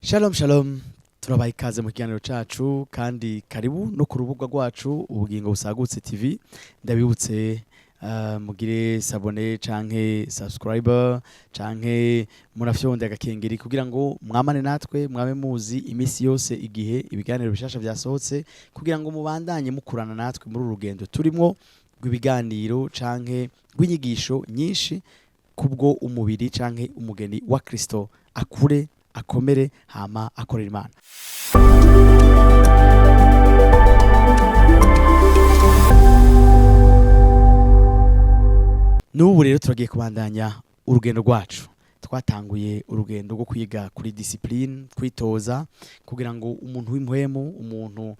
Shalom shalom, turabaha ikaze mu kiganiro cacu kandi karibu no ku rubuga rwacu Ubugingo Busagutse TV. Ndabibutse, mugire s'abonner canke subscribe canke murafyonde agakengeri kugira ngo mwamane natwe, mwame muzi imisi yose igihe ibiganiro bishasha vyasohotse, kugira ngo mubandanye mukurana natwe muri uru rugendo turimwo rw'ibiganiro canke rw'inyigisho nyinshi, kubwo umubiri canke umugeni wa Kristo akure, akomere, hama akorera Imana. N'ubu rero turagiye kubandanya urugendo rwacu. Twatanguye urugendo rwo kwiga kuri discipline, kwitoza, kugira ngo umuntu w'impwemu, umuntu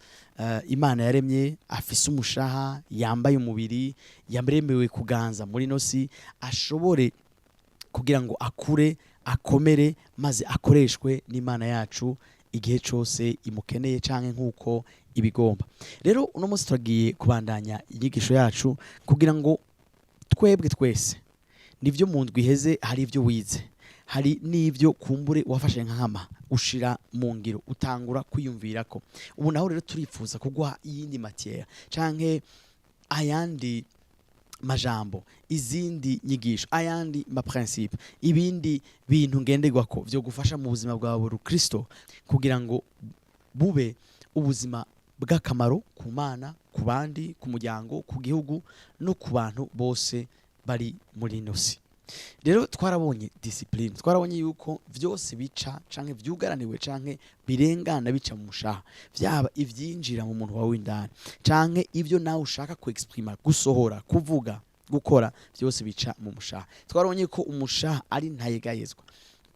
Imana yaremye, afise umushaha, yambaye umubiri, yaremewe kuganza muri ino si, ashobore kugira ngo akure, akomere, maze akoreshwe n'Imana yacu igihe cose imukeneye canke nk'uko ibigomba. Rero uno munsi turagiye kubandanya inyigisho yacu kugira ngo twebwe twese, nivyo mu ndwi iheze hari ivyo wize, hari n'ivyo kumbure wafashe nk'ama ushira mu ngiro, utangura kwiyumvirako. Ubu naho rero turifuza kuguha iyindi matière canke ayandi majambo, izindi nyigisho, ayandi ma principe, ibindi bintu ngenderwako vyo gufasha mu buzima bwa buri Kristo kugira ngo bube ubuzima bw'akamaro ku Mana, ku bandi, ku muryango, ku gihugu no ku bantu bose bari muri ino si. Rero twarabonye discipline, twarabonye yuko vyose bica canke vyugaraniwe canke birengana bica mu mushaha, vyaba ivyinjira mu muntu wawe w'indani canke ivyo nawe ushaka ku exprima, gusohora, kuvuga, gukora, vyose bica mu mushaha. Twarabonye ko umushaha ari ntayegayezwa.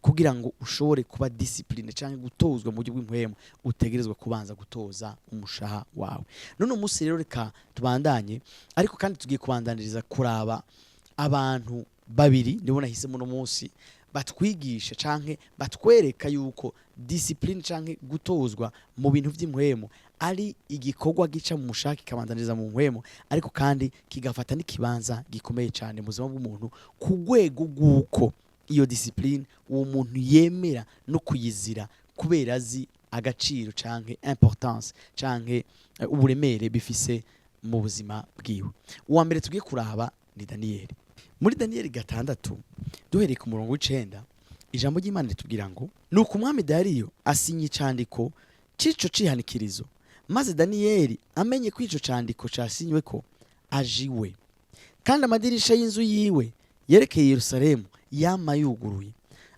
Kugira ngo ushobore kuba discipline canke gutozwa mu buryo bw'impwemu, utegerezwa kubanza gutoza umushaha wawe. None umunsi rero reka tubandanye, ariko kandi tugiye kubandaniriza kuraba abantu babiri nibo nahisemo uno munsi batwigisha canke batwereka yuko discipline canke gutozwa mu bintu vy'impwemu ari igikorwa gica mu mushaha kikabandaniriza mu mpwemu, ariko kandi kigafata n'ikibanza gikomeye cane mu buzima bw'umuntu, ku rwego rw'uko iyo discipline uwo muntu yemera no kuyizira kubera azi agaciro canke importance canke uburemere bifise mu buzima bwiwe. Uwa mbere tugiye kuraba ni Daniyeli. Muri Daniyeli 6, duhereye ku murongo w'9, ijambo ry'Imana ritubwira ngo: nuko umwami Dariyo asinya icandiko c'ico cihanikirizo, maze Daniyeli amenye ko ico candiko casinywe ko ajiwe, kandi amadirisha y'inzu yiwe yerekeye Yerusalemu yama yuguruye,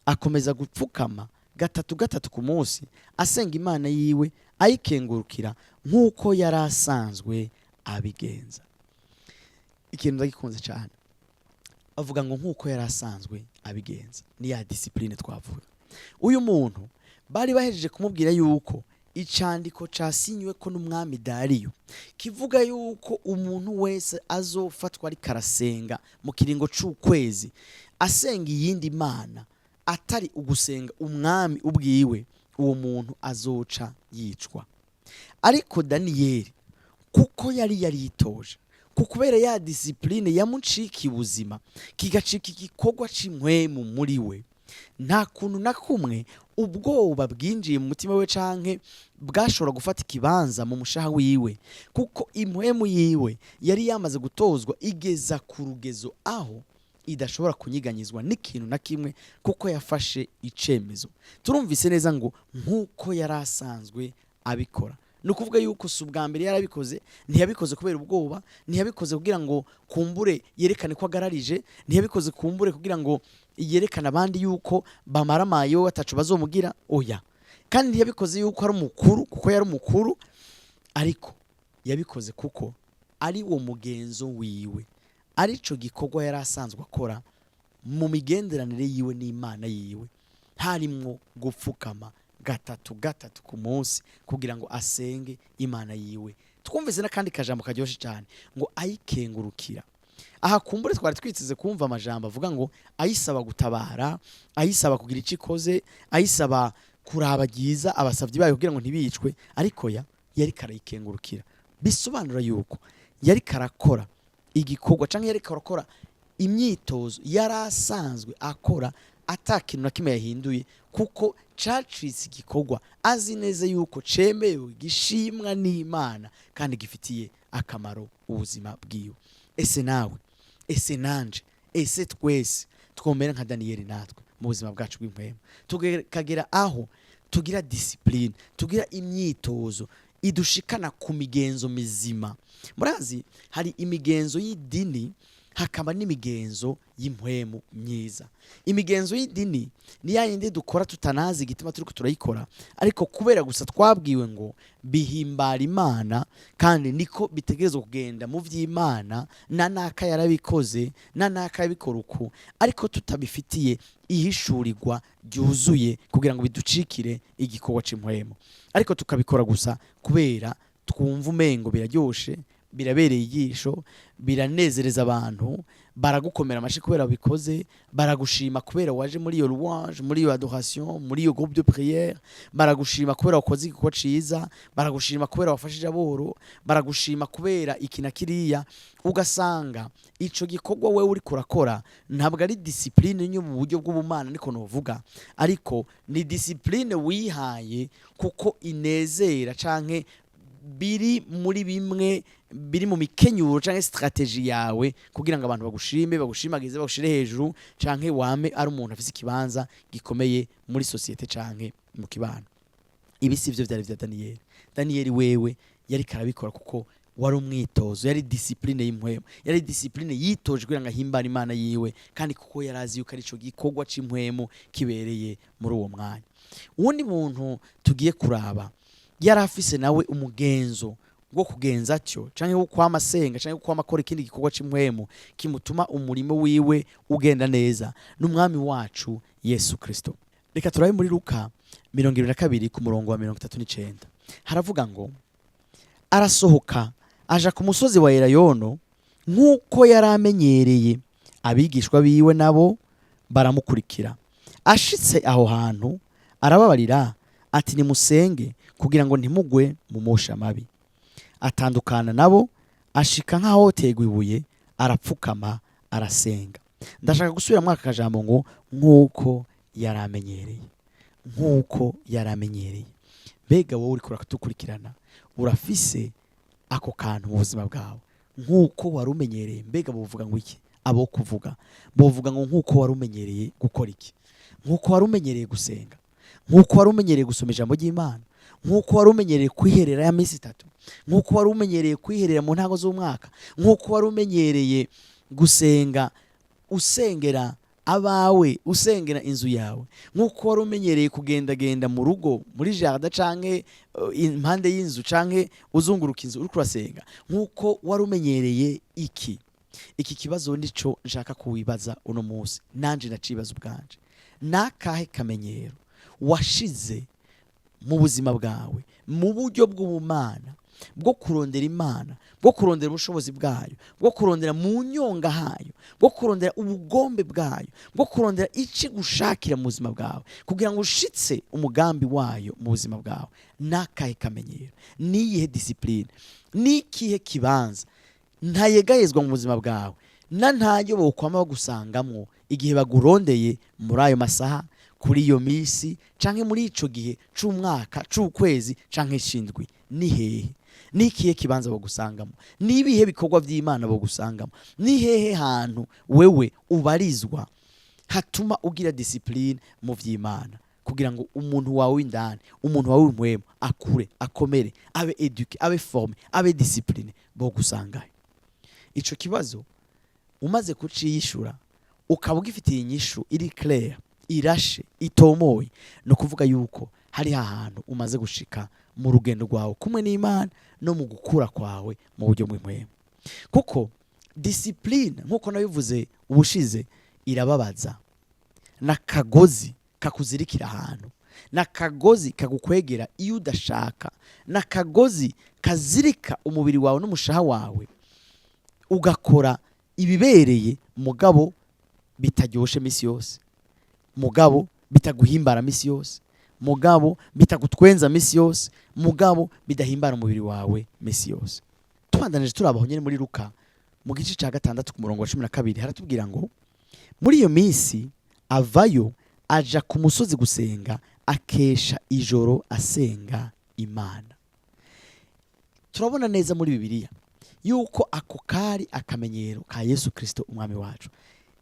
akomeza gupfukama gatatu gatatu ku munsi, asenga Imana yiwe, ayikengurukira nk'uko yari asanzwe abigenza. Ikintu ndagikunze cyane, avuga ngo nk'uko yari asanzwe abigenza. Ni ya discipline twavuga. Uyu muntu bari bahejeje kumubwira yuko icandiko casinywe ko n'umwami Dariyo kivuga yuko umuntu wese azofatwa ariko arasenga mu kiringo c'ukwezi, asenga iyindi mana atari ugusenga umwami ubwiwe, uwo muntu azoca yicwa. Ariko Daniyeli, kuko yari yaritoje, kubera ya discipline yamucikiye ubuzima, kigacika igikorwa c'impwemu muri we, nta kuntu na kumwe ubwoba bwinjiye mu mutima we canke bwashobora gufata ikibanza mu mushaha wiwe, kuko impwemu yiwe yari yamaze gutozwa igeza ku rugezo aho idashobora kunyiganyizwa n'ikintu na kimwe, kuko yafashe icemezo. Turumvise neza ngo nk'uko yari asanzwe abikora. Ni ukuvuga yuko si ubwa mbere yarabikoze. Ntiyabikoze kubera ubwoba, ntiyabikoze kugira ngo kumbure yerekane ko agararije, ntiyabikoze kumbure kugira ngo yerekane abandi yuko bamaramaye we batacu bazomugira, oya. Kandi ntiyabikoze yuko ari umukuru, kuko yari umukuru, ariko yabikoze kuko ari wo mugenzo wiwe, arico gikorwa yari asanzwe akora mu migenderanire yiwe n'Imana yiwe, harimwo gupfukama gatatu gatatu ku munsi kugira ngo asenge Imana yiwe. Twumvise n'akandi kajambo karyoshe cyane ngo ayikengurukira. Aha kumbure twari twiteze kumva amajambo avuga ngo ayisaba gutabara, ayisaba kugira icyo ikoze, ayisaba kuraba ryiza abasavyi bayo kugira ngo ntibicwe, ariko ya yari karayikengurukira. Bisobanura yuko yari karakora igikorwa canke yari karakora imyitozo yari asanzwe akora, ata kintu na kimwe yahinduye, Kuko cacitse igikorwa azi neza yuko cemewe, gishimwa n'Imana kandi gifitiye akamaro ubuzima bwiwe. Ese nawe, ese nanje, ese twese twomera nka Daniyeli natwe mu buzima bwacu bw'impwemu, tukagera aho tugira discipline, tugira imyitozo idushikana ku migenzo mizima? Murazi, hari imigenzo y'idini, hakaba n'imigenzo y'impwemu myiza. Imigenzo y'idini ni ya yindi dukora tutanazi igituma turiko turayikora, ariko kubera gusa twabwiwe ngo bihimbara Imana kandi niko bitegerezwa kugenda mu vy'Imana, na naka yarabikoze, na naka yabikora uku, ariko tutabifitiye ihishurirwa ryuzuye kugira ngo biducikire igikorwa c'impwemu, ariko tukabikora gusa kubera twumva umengo biraryoshe, birabereye ijisho, biranezereza abantu, baragukomera amashi kubera wabikoze, baragushima kubera waje muri iyo louange, muri iyo adoration, muri iyo groupe de prière, baragushima kubera wakoze igikorwa ciza, baragushima kubera wafashije aboro, baragushima kubera iki na kiriya. Ugasanga ico gikorwa wewe uriko urakora ntabwo ari discipline yo mu buryo bw'ubumana, niko novuga, ariko ni discipline wihaye kuko inezera canke biri muri bimwe biri mu mikenyuro canke stratégie yawe kugira ngo abantu bagushime, bagushimagize, bagushire hejuru, canke wame ari umuntu afise ikibanza gikomeye muri société canke mu kibano. Ibi si byo vyari vya Daniyeli. Daniyeli wewe yari karabikora kuko wari umwitozo, yari discipline y'impwemu, yari discipline yitoje kugira ngo ahimbare Imana yiwe, kandi kuko yari azi yuko arico gikorwa c'impwemu kibereye muri uwo mwanya. Uwundi muntu tugiye kuraba yari afise nawe umugenzo wo kugenza atyo, canke wo kwama asenga, canke wo kwama akora ikindi gikorwa c'impwemu kimutuma umurimo wiwe ugenda neza, n'Umwami wacu Yesu Kristo. Reka turabe muri Luka 22 ku murongo wa 39. Haravuga ngo: "Arasohoka aja ku musozi wa Elayono nk'uko yari amenyereye, abigishwa biwe nabo baramukurikira. Ashitse aho hantu arababarira ati: 'Nimusenge kugira ngo ntimugwe mu mosha mabi.' Atandukana nabo, ashika nk'ahotegwa ibuye, arapfukama, arasenga." Ndashaka gusubira muri aka kajambo ngo "nk'uko yari amenyereye". Nk'uko yari amenyereye. Mbega wowe uriko uradukurikirana, urafise ako kantu mu buzima bwawe, nk'uko wari umenyereye? Mbega bovuga ngo iki? Abo kuvuga bovuga ngo nk'uko wari umenyereye gukora iki? Nk'uko wari umenyereye gusenga, nk'uko wari umenyereye gusoma ijambo ry'Imana, nk'uko wari umenyereye kwiherera ya minsi 3, nk'uko wari umenyereye kwiherera mu ntango z'umwaka, nk'uko wari umenyereye gusenga, usengera abawe, usengera inzu yawe, nk'uko wari umenyereye kugendagenda mu rugo, muri jardin canke impande y'inzu, canke uzunguruka inzu uriko urasenga, nk'uko wari umenyereye iki? Iki kibazo nico nshaka kuwibaza uno munsi, nanje ndacibaza ubwanje. Nakahe kamenyero washize mu buzima bwawe mu buryo bw'ubumana, bwo kurondera Imana, bwo kurondera ubushobozi bwayo, bwo kurondera mu nyonga hayo, bwo kurondera ubugombe bwayo, bwo kurondera icyo gushakira mu buzima bwawe kugira ngo ushitse umugambi wayo mu buzima bwawe? Nakahe kamenyero, niyihe discipline, nikihe kibanza ntayegayezwa mu buzima bwawe na ntayo bokwama bagusangamwo igihe bagurondeye muri ayo masaha, kuri iyo misi, canke muri ico gihe c'umwaka, c'ukwezi canke c'indwi? Ni hehe, ni ikihe kibanza bagusangamo? Ni ibihe bikorwa vy'Imana bagusangamo? Ni hehe hantu wewe ubarizwa hatuma ugira discipline mu vy'Imana kugira ngo umuntu wawe w'indani, umuntu wawe w'impwemu akure, akomere, abe éduqué, abe formé, abe discipliné? Bogusangayo? Ico kibazo umaze kuciyishura, ukaba ugifitiye inyishu iri claire, irashe, itomoye, ni ukuvuga yuko hari ahantu umaze gushika mu rugendo rwawe kumwe n'Imana no mu gukura kwawe mu buryo bw'impwemu. Kuko discipline, nk'uko nabivuze ubushize, irababaza, n'akagozi kakuzirikira ahantu, n'akagozi kagukwegera iyo udashaka, n'akagozi kazirika umubiri wawe n'umushaha wawe, ugakora ibibereye mugabo bitaryoshe misi yose, mugabo bitaguhimbara misi yose, mugabo bitagutwenza misi yose, mugabo bidahimbara umubiri wawe misi yose. Tubandanije turabaho nyine muri Luka mu gice cya 6 ku murongo wa 12, haratubwira ngo: "Muri iyo minsi avayo Aja ku musozi gusenga, akesha ijoro asenga Imana. Turabona neza muri Bibiliya yuko ako kari akamenyero ka Yesu Kristo Umwami wacu.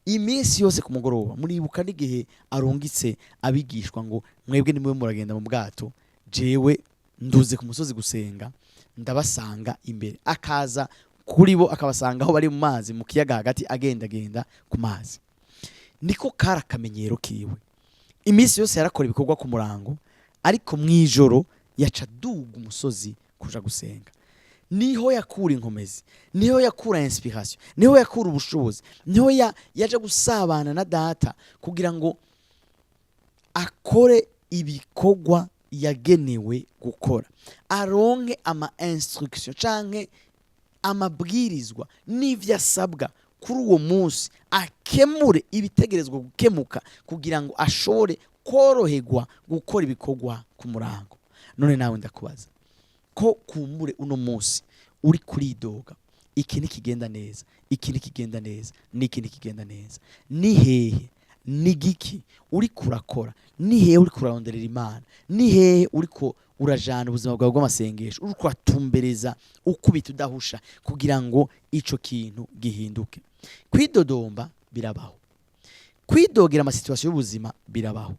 Iminsi yose ku mugoroba, muribuka n'igihe arungitse abigishwa ngo: "Mwebwe nimwe muragenda mu bwato, jewe nduze ku musozi gusenga, ndabasanga imbere." Akaza kuri bo, akabasanga aho bari mu mazi, mu kiyaga hagati, agendagenda ku mazi. Niko kari akamenyero kiwe. Iminsi yose yarakora ibikorwa ku murango, ariko mu ijoro yaca aduga umusozi kuja gusenga. Niho yakura inkomezi, niho yakura inspiration, niho yakura ubushobozi, niho yaja gusabana na Data kugira ngo akore ibikorwa yagenewe gukora, aronke ama instruction canke amabwirizwa n'ivyo asabwa kuri uwo munsi, akemure ibitegerezwa gukemuka kugira ngo ashobore koroherwa gukora ibikorwa ku murango. None nawe ndakubaza ko kumbure uno munsi uri kuridoga, iki ntikigenda neza, iki ntikigenda neza, n'iki ntikigenda neza, ni hehe, ni giki uri kurakora? Ni hehe uri kuraronderera Imana? Ni hehe uri ko urajana ubuzima bwawe bw'amasengesho, uri kuratumbereza ukubita udahusha kugira ngo ico kintu gihinduke? Kwidodomba birabaho, kwidogera ama situations y'ubuzima birabaho,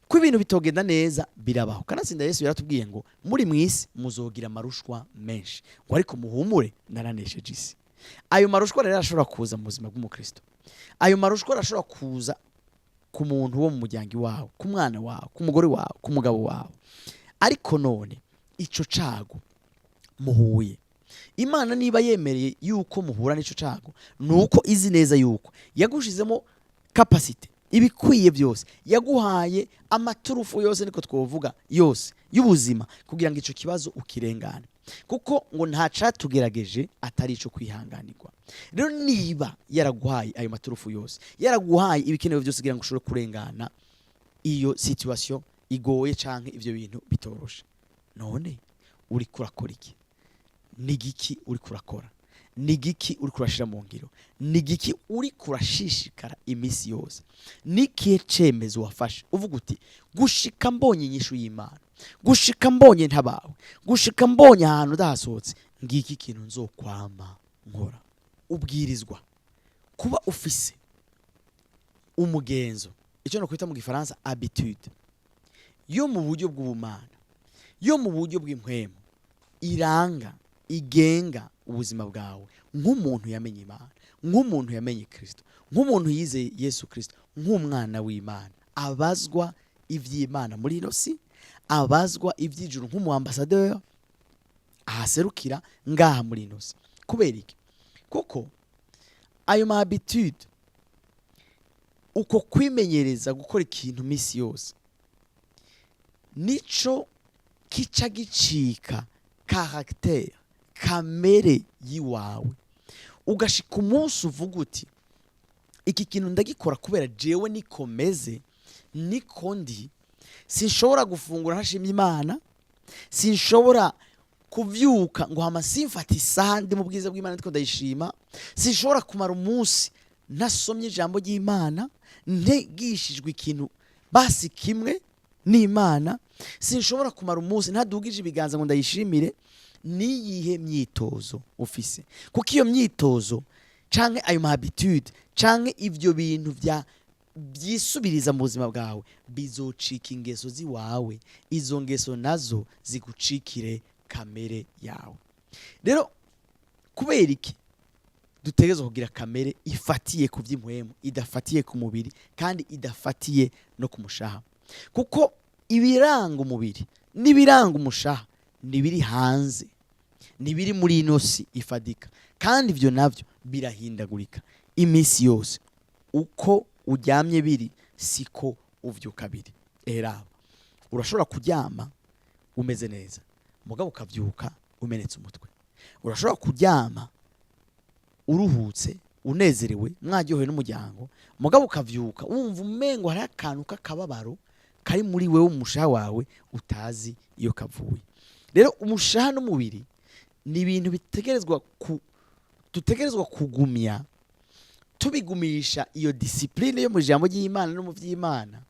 ko ibintu bitogenda neza birabaho. Kanatsinda Yesu yaratubwiye ngo: "Muri mu isi muzogira amarushwa menshi," ngo: "ariko muhumure, naranesheje isi." Ayo marushwa rero arashobora kuza mu buzima bw'umukristo. Ayo marushwa arashobora kuza ku muntu wo mu muryango iwawe, ku mwana wawe, ku mugore wawe, ku mugabo wawe. Ariko none ico cago muhuye, Imana niba yemereye yuko muhura n'ico cago, nuko izi neza yuko yagushizemo capacité, ibikwiye byose, yaguhaye amaturufu yose, niko twovuga, yose y'ubuzima kugira ngo ico kibazo ukirengane, kuko ngo nta catugerageje atari ico kwihanganirwa. Rero niba yaraguhaye ayo maturufu yose, yaraguhaye ibikenewe byose kugira ngo ushobore kurengana iyo situation igoye canke ivyo bintu bitoroshe, none uri kurakora iki? Ni giki uri kurakora? Ni giki uri kurashira mu ngiro? Ni giki uri kurashishikara iminsi yose? Ni ikihe cemezo wafashe uvuga uti: "Gushika mbonye inyishu y'Imana, gushika mbonye ntabawe, gushika mbonye ahantu udahasohotse, ngiki kintu nzokwama nkora"? Ubwirizwa kuba ufise umugenzo, icyo nokwita mu Gifaransa habitude, yo mu buryo bw'ubumana, yo mu buryo bw'impwemu, iranga, igenga ubuzima bwawe nk'umuntu yamenye Imana, nk'umuntu yamenye Kristo, nk'umuntu yizeye Yesu Kristo, nk'umwana w'Imana abazwa iby'Imana muri ino si, abazwa iby'ijuru, nk'umu ambassadeur ahaserukira ngaha muri ino si. Kubera iki? Kuko ayo ma habitude, uko kwimenyereza gukora ikintu misi yose, nico kica gicika caractère, kamere yiwawe. Ugashika umunsi uvuga uti: "Iki kintu ndagikora kubera jewe nikomeze, niko ndi. Sinshobora gufungura ntashimye Imana, sinshobora kuvyuka ngo hama simfate isaha ndi mu bwiza bw'Imana ndiko ndayishima, sinshobora kumara umunsi ntasomye ijambo ry'Imana, ntegishijwe ikintu basi kimwe n'Imana, sinshobora kumara umunsi ntadugije ibiganza ngo ndayishimire." Niyihe myitozo ufise? Kuko iyo myitozo canke ayo ma habitude canke ivyo bintu vya byisubiriza mu buzima bwawe bizocika ingeso ziwawe, izo ngeso nazo zigucikire kamere yawe. Rero kubera iki dutegerezwa kugira kamere ifatiye ku by'impwemu, idafatiye ku mubiri kandi idafatiye no ku mushaha? Kuko ibiranga umubiri n'ibiranga umushaha nibiri hanze, nibiri muri ino si ifadika, kandi ibyo navyo birahindagurika iminsi yose. Uko uryamye biri siko uvyuka biri. Eraba, urashobora kuryama umeze neza, mugabo ukavyuka umenetse umutwe. Urashobora kuryama uruhutse, unezerewe, mwaryohewe n'umuryango, mugabo ukavyuka wumva umengo hari akantu k'akababaro kari muri wewe, umushaha wawe, utazi iyo kavuye. Rero umushaha n'umubiri ni ibintu bitegerezwa ku dutegerezwa kugumya tubigumisha iyo discipline yo mu ijambo ry'Imana no mu vy'Imana.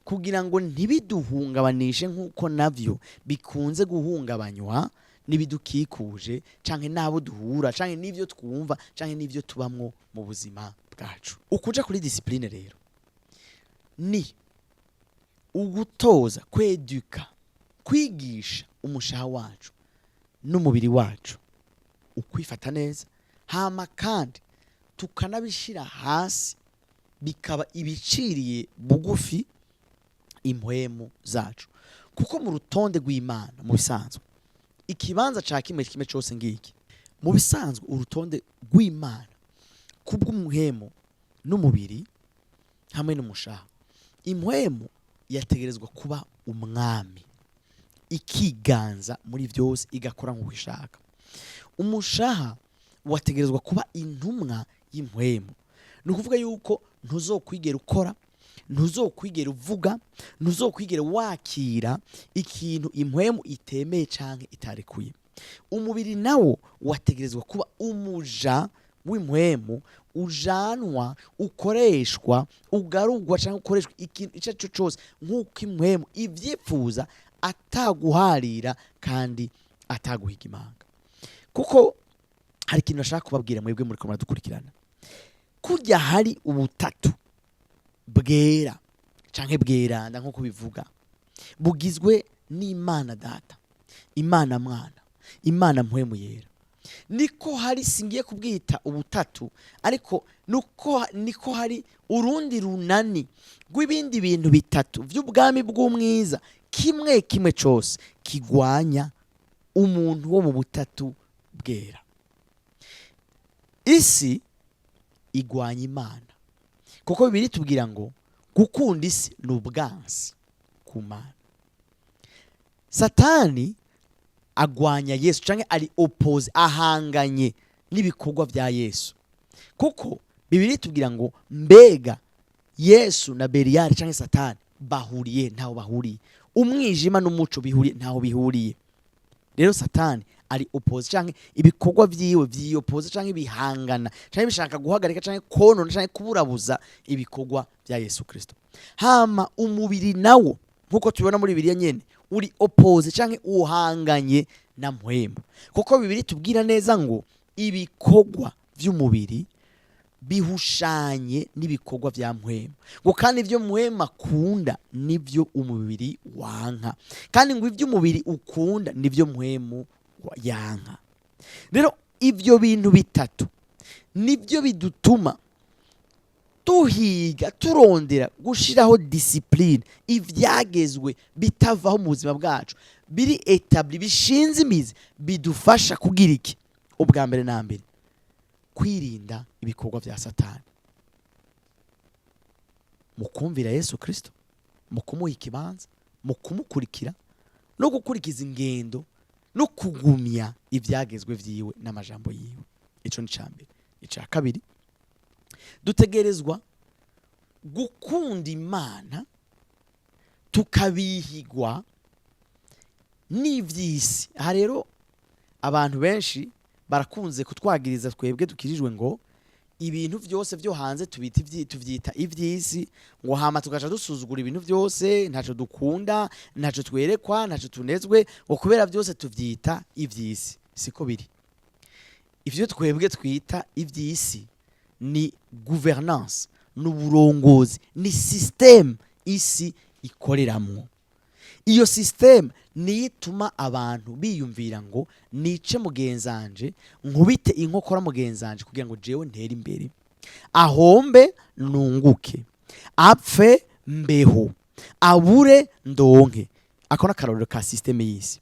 Kugira ngo ntibiduhungabanishe nk'uko navyo bikunze guhungabanywa n'ibidukikuje, canke n'abo duhura, canke n'ivyo twumva, canke n'ivyo tubamwo mu buzima bwacu. Ukuja kuri discipline rero ni ugutoza, kweduka, kwigisha umushaha wacu n'umubiri wacu ukwifata neza, hama kandi tukanabishira hasi bikaba ibiciriye bugufi impwemu zacu. Kuko mu rutonde rw'Imana, mu bisanzwe ikibanza ca kimwe kimwe cose ngiki, mu bisanzwe urutonde rw'Imana kubw'umuhemu n'umubiri hamwe n'umushaha, impwemu yategerezwa kuba umwami, ikiganza muri byose, igakora nk'uko ishaka. Umushaha wategerezwa kuba intumwa y'impwemu. Ni ukuvuga yuko ntuzokwigera ukora, ntuzokwigera uvuga, ntuzokwigera wakira ikintu impwemu itemeye canke itarekuye. Umubiri nawo wategerezwa kuba umuja w'impwemu, ujanwa, ukoreshwa, ugarugwa canke ukoreshwa ikintu icyo ari cyo cyose nk'uko impwemu ivyifuza, ataguharira kandi ataguhiga imanga. Kuko hari ikintu nashaka kubabwira mwebwe muriko muradukurikirana: kurya hari ubutatu bwera canke bweranda, nk'uko bivuga, bugizwe n'Imana Data, Imana Mwana, Imana Mpwemu Yera, niko hari, singiye kubwita ubutatu, ariko nuko niko hari urundi runani rw'ibindi bintu bitatu by'ubwami bw'umwiza, kimwe kimwe cyose kigwanya umuntu wo mu butatu bwera. Isi igwanya Imana, kuko Bibiliya itubwira ngo gukunda isi ni ubwansi ku Mana. Satani agwanya Yesu canke ari opposé, ahanganye n'ibikorwa bya Yesu, kuko Bibiliya itubwira ngo mbega Yesu na Beriyari canke Satani bahuriye? Ntaho bahuriye. Umwijima n'umuco bihuriye? Ntaho bihuriye. Rero Satani ari opposé, canke ibikorwa vyiwe vyiyopoze, canke bihangana, canke bishaka guhagarika, canke konona, canke kuburabuza ibikorwa bya Yesu Kristo. Hama umubiri nawo, nkuko tubibona muri Bibiliya nyene, uri opposé canke uhanganye na mpwemu, kuko Bibiliya tubwira neza ngo ibikorwa vy'umubiri bihushanye n'ibikorwa vya mpwemu, ngo kandi ibyo mpwemu akunda nibyo umubiri wanka, kandi ngo ibyo umubiri ukunda nibyo mpwemu yanka. Rero ibyo bintu bitatu nibyo bidutuma tuhiga, turondera gushiraho discipline, ivyagezwe bitavaho mu buzima bwacu, biri établi, bishinze imizi, bidufasha kugira iki? Ubwa mbere na mbere, kwirinda ibikorwa vya Satani mu kumvira Yesu Kristo, mu kumuha ikibanza, mu kumukurikira no gukurikiza ingendo no kugumya ibyagezwe vyiwe n'amajambo yiwe. Ico ni ca mbere. Ica kabiri, dutegerezwa gukunda Imana tukabihigwa n'ivy'isi. Aha rero abantu benshi barakunze kutwagiriza twebwe dukirijwe ngo ibintu byose byo hanze tubita tuvyita ivy'isi, ngo hama tugaca dusuzugura ibintu byose, ntaco dukunda, ntaco twerekwa, ntaco tunezwe, ngo kubera byose tuvyita ivy'isi. Siko biri. Ivyo twebwe twita ivy'isi ni gouvernance, ni uburongozi, ni système isi ikoreramwo. Iyo système niyo ituma abantu biyumvira ngo nice mugenzanje, nkubite inkokora mugenzanje kugira ngo jewe ntere imbere, ahombe nunguke, apfe mbeho, abure ndonke. Ako ni akarorero ka système y'isi.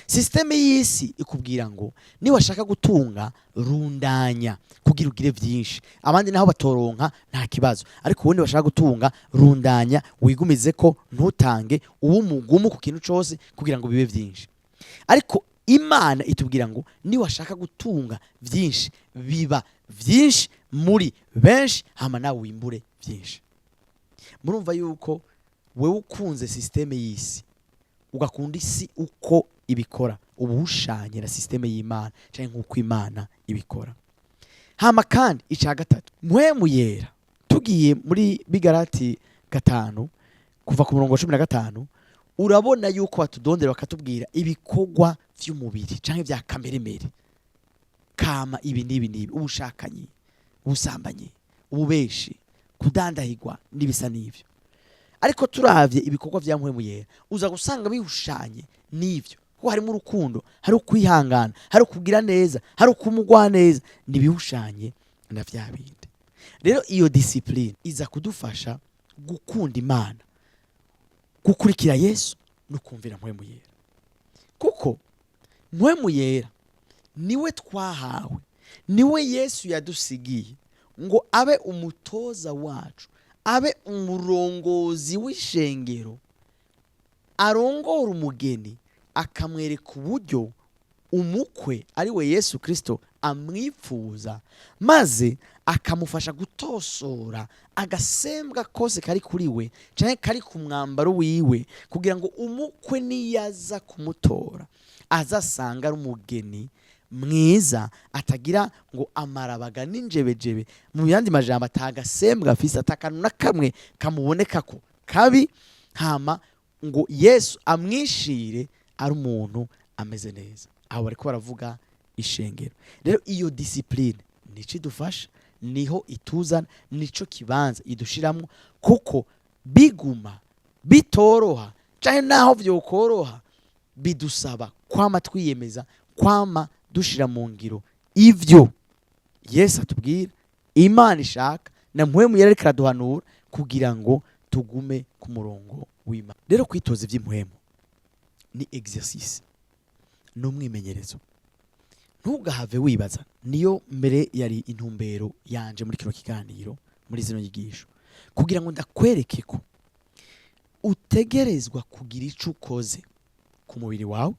Système y'isi ikubwira ngo niwashaka gutunga, rundanya kugira ugire byinshi, abandi naho batoronka nta kibazo, ariko ubundi bashaka gutunga, rundanya, wigumize ko ntutange, ube umugumu ku kintu cose kugira ngo bibe byinshi. Ariko Imana itubwira ngo niwashaka gutunga byinshi, biba byinshi muri benshi, hama nawe wimbure byinshi. Murumva yuko wewe ukunze système y'isi, ugakunda isi uko ibikora, uba uhushanye na système y'Imana cyangwa nk'uko Imana ibikora. Hama kandi icya gatatu, Mpwemu Yera, tugiye muri Bigarati 5. Kuva ku murongo wa 15, urabona yuko batudondera, bakatubwira ibikorwa vy'umubiri canke vya kameremere kama ibi n'ibi n'ibi: ubushakanyi, ubusambanyi, ububeshi, kudandahigwa n'ibisa n'ivyo. Ariko turavye ibikorwa vya Mpwemu Yera, uza gusanga bihushanye n'ivyo, kuko harimo urukundo, hari ukwihangana, hari ukugira neza, hari ukumugwa neza, nibihushanye na vya bindi. Rero iyo discipline iza kudufasha gukunda Imana, gukurikira Yesu no kumvira Mpwemu Yera, kuko Mpwemu Yera niwe twahawe, niwe Yesu yadusigiye ngo abe umutoza wacu, abe umurongozi w'ishengero, arongora umugeni, akamwereka uburyo umukwe ari we Yesu Kirisito amwipfuza, maze akamufasha gutosora agasembwa kose kari kuri we cyangwa kari ku mwambaro wiwe, kugira ngo umukwe niyaza kumutora azasanga ari umugeni mwiza, atagira ngo amarabaga n'injebejebe. Mu yandi majambo, atagasembwa afise, atakantu na kamwe kamuboneka ko kabi, hama ngo Yesu amwishire ari umuntu ameze neza. Aho bariko baravuga ishengero. Rero iyo discipline nico idufasha, niho ituzana, nico kibanza idushiramwo, kuko biguma bitoroha canke naho vyokoroha, bidusaba kwama twiyemeza, kwama dushira mu ngiro ivyo Yesu atubwira, Imana ishaka, na Mpwemu Yera ariko araduhanura, kugira ngo tugume ku murongo w'Imana. Rero kwitoza ivy'impwemu ni exercice, ni umwimenyerezo. Ntugahave wibaza. Niyo mbere yari intumbero yanje muri kino kiganiro, muri zino nyigisho, kugira ngo ndakwereke ko utegerezwa kugira ico ukoze ku mubiri wawe,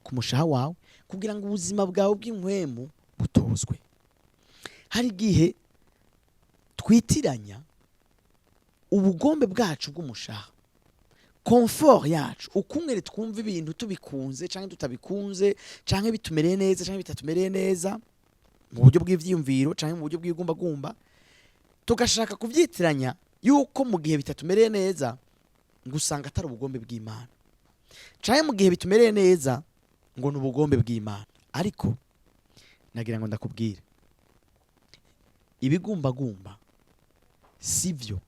ku mushaha wawe, kugira ngo ubuzima bwawe bw'impwemu butozwe. Hari igihe twitiranya ubugombe bwacu bw'umushaha, confort yacu, ukungene twumva ibintu, tubikunze canke tutabikunze, canke bitumereye neza canke bitatumereye neza, mu buryo bw'ivyiyumviro canke mu buryo bw'igumbagumba, tugashaka kuvyitiranya yuko mu gihe bitatumereye neza ngo usanga atari ubugombe bw'Imana, canke mu gihe bitumereye neza ngo ni ubugombe bw'Imana. Ariko nagira ngo ndakubwire, ibigumbagumba sivyo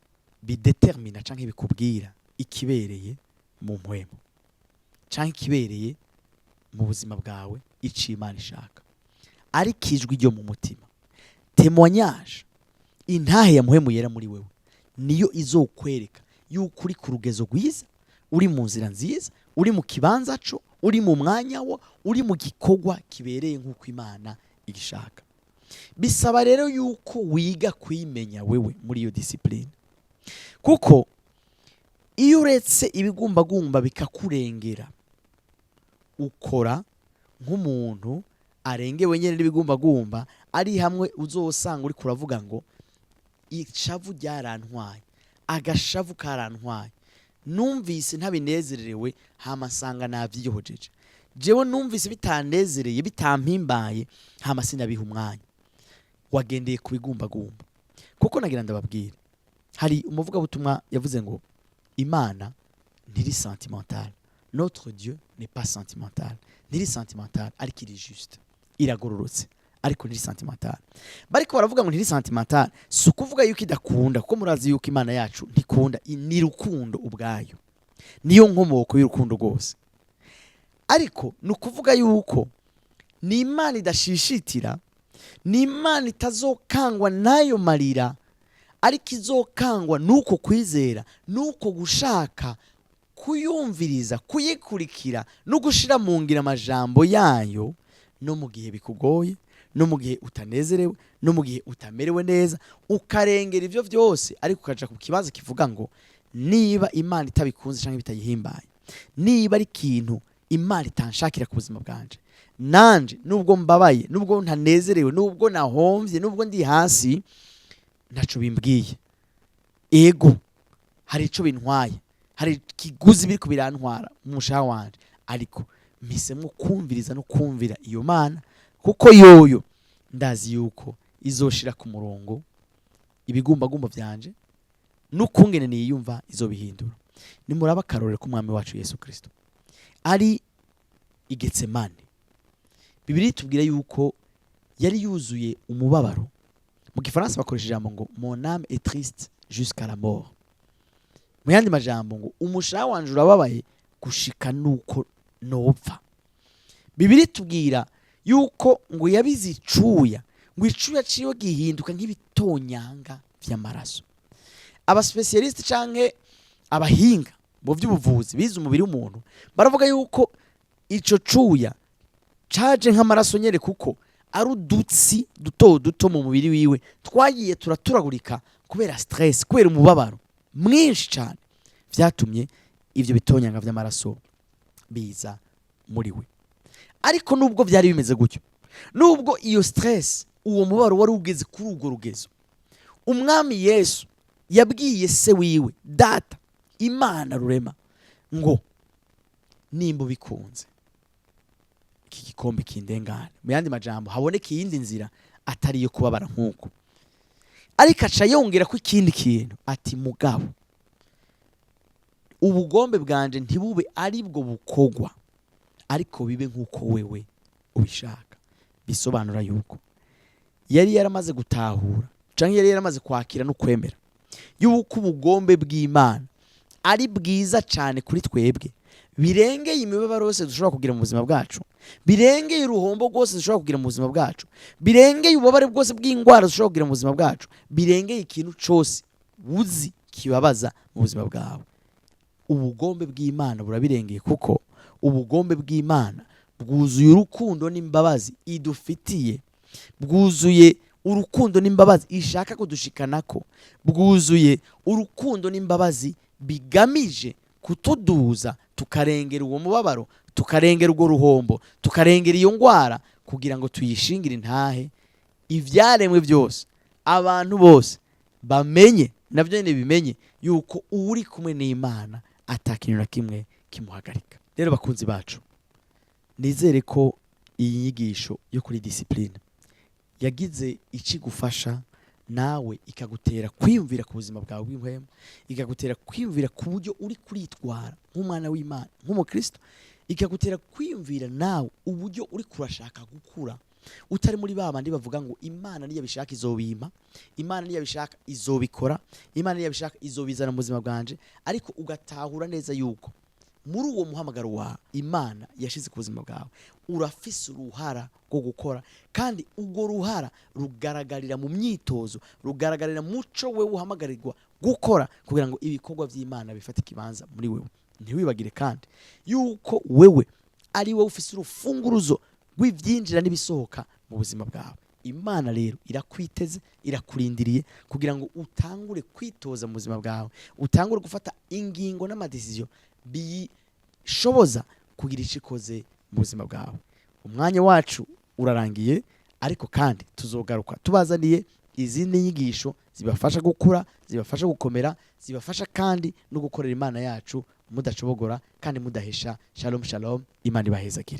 bidetermina canke bikubwira ikibereye mu mpwemu canke ikibereye mu buzima bwawe, ico Imana ishaka. Ariko ijwi ryo mu mutima, témoignage, intahe ya Muhemu Yera muri wewe, niyo izokwereka yuko uri ku rugezo rwiza, uri mu nzira nziza, uri mu kibanza co, uri mu mwanya wo, uri mu gikorwa kibereye nk'uko Imana igishaka. Bisaba rero yuko wiga kwimenya wewe muri iyo discipline, kuko iyo uretse ibigumbagumba bikakurengera, ukora nk'umuntu arengewe nyene n'ibigumbagumba, ari hamwe uzosanga uri kuravuga ngo ishavu ryarantwaye, agashavu karantwaye, numvise ntabinezerewe, hama nsanga navyihojeje, jewe numvise bitanezereye, bitampimbaye, hama sinabiha umwanya. Wagendeye ku bigumbagumba. Kuko nagira ndababwira, hari umuvugabutumwa yavuze ngo Imana ntiri sentimentale, notre Dieu n'est pas sentimental. Ntiri sentimental, ariko iri juste, iragororotse, ariko ntiri sentimental. Bariko baravuga ngo ntiri sentimental, si ukuvuga yuko idakunda, kuko murazi yuko Imana yacu ntikunda, ni rukundo ubwayo, niyo nkomoko y'urukundo rwose. Ariko ni ukuvuga yuko ni Imana idashishitira, ni Imana itazokangwa n'ayo marira, ariko izokangwa n'uko kwizera, n'uko gushaka kuyumviriza, kuyikurikira no gushira mu ngiro amajambo yayo, no mu gihe bikugoye, no mu gihe utanezerewe, no mu gihe utamerewe neza, ukarengera ivyo vyose, ariko ukaja ku kibazo kivuga ngo niba Imana itabikunze canke bitayihimbaye, niba ari ikintu Imana itanshakira ku buzima bwanje, nanje nubwo mbabaye, nubwo ntanezerewe, nubwo nahomvye, nubwo ndi hasi, ntaco bimbwiye. Ego, hari ico bintwaye, hari ikiguzi biriko birantwara mu mushaha wanje, ariko mpisemwo kumviriza no kumvira iyo Mana, kuko yoyo ndazi yuko izoshira ku murongo ibigumbagumba vyanje n'ukungene niyumva izobihindura. Nimuraba akarorero k'Umwami wacu Yesu Kristo ari i Getsemane. Bibiliya itubwira yuko yari yuzuye umubabaro. Mu Gifaransa bakoresha ijambo ngo "Mon âme est triste jusqu'à la mort." Mu yandi majambo ngo umushaha wanje urababaye gushika nuko nopfa. Bibiliya itubwira yuko ngo yabize icuya, ngo icuya ciwe gihinduka nk'ibitonyanga vy'amaraso. Aba spécialistes canke abahinga mu by'ubuvuzi bize umubiri w'umuntu baravuga yuko ico cuya caje nk'amaraso nyene, kuko ari udutsi duto duto mu mubiri wiwe twagiye turaturagurika kubera stress, kubera umubabaro mwinshi cyane, vyatumye ivyo bitonyanga vy'amaraso biza muri we. Ariko nubwo byari bimeze gutyo, nubwo iyo stress, uwo mubabaro wari ugeze kuri urwo rugezo, Umwami Yesu yabwiye Se wiwe, Data Imana Rurema, ngo nimba ubikunze iki gikombe kindengane. Mu yandi majambo, haboneka iyindi nzira atari iyo kubabara nk'uko. Ariko aca yongera ko ikindi kintu ati: "Mugabo ubugombe bwanje ntibube ari bwo bukogwa, ariko bibe nk'uko wewe ubishaka." Bisobanura yuko yari yaramaze gutahura canke yari yaramaze kwakira no kwemera yuko ubugombe bw'Imana ari bwiza cyane kuri twebwe, birengeye imibabaro yose dushobora kugira mu buzima bwacu, birengeye uruhombo rwose dushobora kugira mu buzima bwacu, birengeye ububabare bwose bw'indwara dushobora kugira mu buzima bwacu, birengeye ikintu cyose uzi kibabaza mu buzima bwawe. Ubugombe bw'Imana burabirengeye, kuko ubugombe bw'Imana bwuzuye urukundo n'imbabazi idufitiye, bwuzuye urukundo n'imbabazi ishaka kudushikanako, bwuzuye urukundo n'imbabazi bigamije kutuduza, tukarengera uwo mubabaro, tukarengera urwo ruhombo, tukarengera iyo ndwara, kugira ngo tuyishingire intahe ibyaremwe byose, abantu bose bamenye, nabyo nyine bimenye yuko uri kumwe n'Imana atakintu na kimwe kimuhagarika. Rero bakunzi bacu, nizere ko iyi nyigisho yo kuri discipline yagize ikigufasha nawe, ikagutera kwiyumvira ku buzima bwawe bw'impwemu, ikagutera kwiyumvira ku buryo uri kuritwara nk'umwana w'Imana, nk'umukristo, ikagutera kwiyumvira nawe uburyo uri kurashaka gukura, utari muri ba bandi bavuga ngo Imana niyabishaka izobimpa, Imana niyabishaka izobikora, Imana niyabishaka izobizana mu buzima bwanje, ariko ugatahura neza yuko muri uwo muhamagaro wa Imana yashize ku buzima bwawe urafise uruhara rwo gukora, kandi urwo ruhara rugaragarira mu myitozo, rugaragarira muco we uhamagarirwa gukora kugira ngo ibikorwa by'Imana bifate ikibanza muri wewe. Ntiwibagire kandi yuko wewe ari wowe ufise urufunguruzo rw'ibyinjira n'ibisohoka mu buzima bwawe. Imana rero irakwiteze, irakurindiriye kugira ngo utangure kwitoza mu buzima bwawe, utangure gufata ingingo n'ama décisions biyishoboza kugira icyo ikoze mu buzima bwawe. Umwanya wacu urarangiye, ariko kandi tuzogaruka tubazaniye izindi nyigisho zibafasha gukura, zibafasha gukomera, zibafasha kandi no gukorera Imana yacu mudacobogora kandi mudahesha. Shalom shalom, Imana ibahezagire.